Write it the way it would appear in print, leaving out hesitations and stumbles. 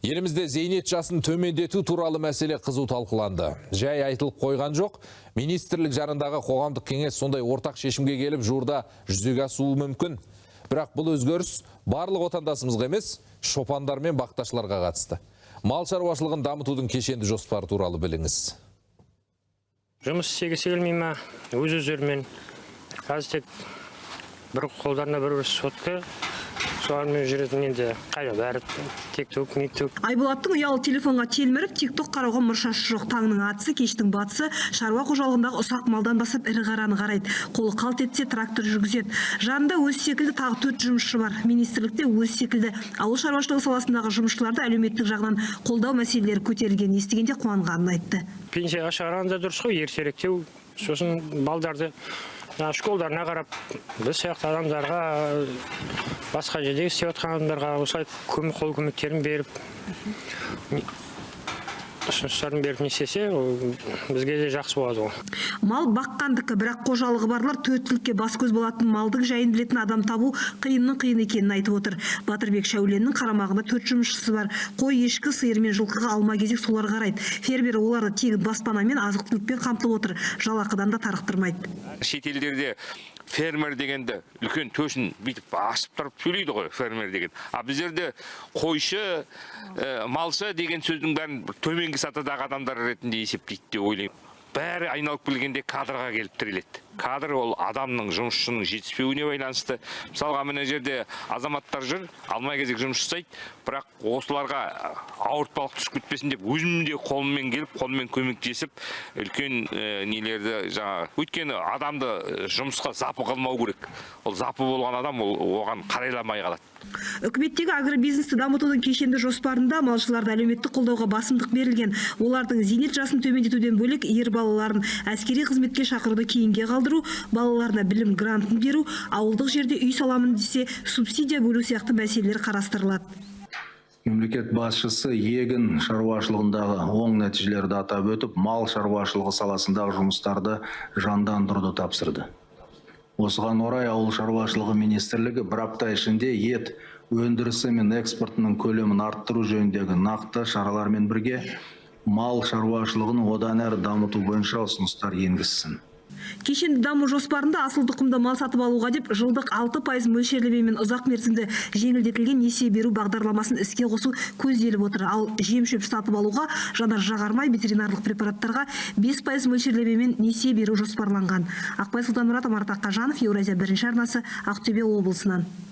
Елімізде зейнет жасын төмендету туралы мәселе қызу талқыланды. Жай айтылып қойған жоқ. Министрлік жанындағы қоғамдық кеңес сондай ортақ шешімге келіп, жуырда жүзеге асуы мүмкін. Бірақ бұл өзгеріс барлық отандасымызға емес, шопандар мен бақташыларға қатысты. Мал шаруашылығын дамытудың кешенді жоспары туралы біліңіз. Жұмыс істегісі келмей ма, өз өздерімен қазір тек бір қолдарына бір бір сотка, солармен жүретін. Енді қайда, бәрі тек тук мик тук. Айболаттың ұялы телефонға телміріп, тик-ток қарауға мұршасы жоқ. Таңның атысы, кештің батысы шаруа қожалығындағы ұсақ малдан бастап ірі қараны қарайды. Қолы қалт етсе, трактор жүргізеді. Жанында өз секілді тағы төрт жұмысшы бар. Министрлікте өз секілді ауыл шаруашылығы саласындағы жұмысшыларды әлеуметтік жағынан қолдау мәселелері көтерілгенін естігенде қуанғанын айтты. Пенсияға шығарған да дұрыс қой, ертеректеу. Сосын балдарды жаңағы школдарына қарап, біз сияқты адамдарға, басқа жерде істеп жатқан адамдарға осылай көмек, қол көмектерін беріп, ұсыныстарын беріп не істесе, ол бізге де жақсы болады ғой. Мал баққандікі, бірақ қожалығы барлар төрт түлікке бас көз болатын малдың жайын білетін адам табу қиынның қиын екенін айтып отыр. Батырбек Шәуленнің қарамағында төрт жұмысшысы бар. Қой, ешкі, сиыр мен жылқыға алма кезек солар қарайды. Фермер оларды тегін баспанамен, азық түлікпен қамтып отыр. Жалақыдан да тарықтырмайды. Шетелдерде фермер дегенді үлкен төсін бүйтіп ашып тұрып сөйлейді ғой, фермер деген. А біздерде қойшы, малшы деген сөздің бәрін бір төменгі сатыдағы адамдар ретінде есептейді деп ойлаймын. Бәрі айналып келгенде кадрға келіп тіреледі. Кадр ол адамның, жұмысшының жетіспеуіне байланысты. Мысалға, мына жерде азаматтар жүр, алма кезек жұмыс жасайды, бірақ осыларға ауыртпалық түсіп кетпесін деп өзім де қолыммен келіп, қолыммен көмектесіп, үлкен нелерді жаңағы, өйткені адамды жұмысқа запы қылмау керек. Ол запы болған адам, ол оған қарайламай қалады. Үкіметтегі агробизнесті дамытудың кешенді жоспарында малшыларды әлеуметтік қолдауға басымдық берілген. Олардың зейнет жасын төмендетуден бөлек, ер балаларын әскери қызметке шақыруды кейінге қалдыру, балаларына білім грантын беру, ауылдық жерде үй саламын десе, субсидия бөлу сияқты мәселелер қарастырылады. Мемлекет басшысы егін шаруашылығындағы оң нәтижелерді атап өтіп, мал шаруашылығы саласындағы жұмыстарды жандандыруды тапсырды. Осыған орай Ауыл шаруашылығы министрлігі бір апта ішінде ет өндірісі мен экспортының көлемін арттыру жөніндегі нақты шаралармен бірге мал шаруашылығын одан әрі дамыту бойынша ұсыныстар енгізсін. Кешенді даму жоспарында асыл тұқымды мал сатып алуға деп жылдық 6% мөлшерлемемен ұзақ мерзімді жеңілдетілген несие беру бағдарламасын іске қосу көзделіп отыр. Ал жем-шөп сатып алуға, жанар жағармай, ветеринарлық препараттарға 5% мөлшерлемемен несие беру жоспарланған. Ақбай Сұлтанмұратов, Марат Аққажанов, Еуразия бірінші арнасы, Ақтөбе облысынан.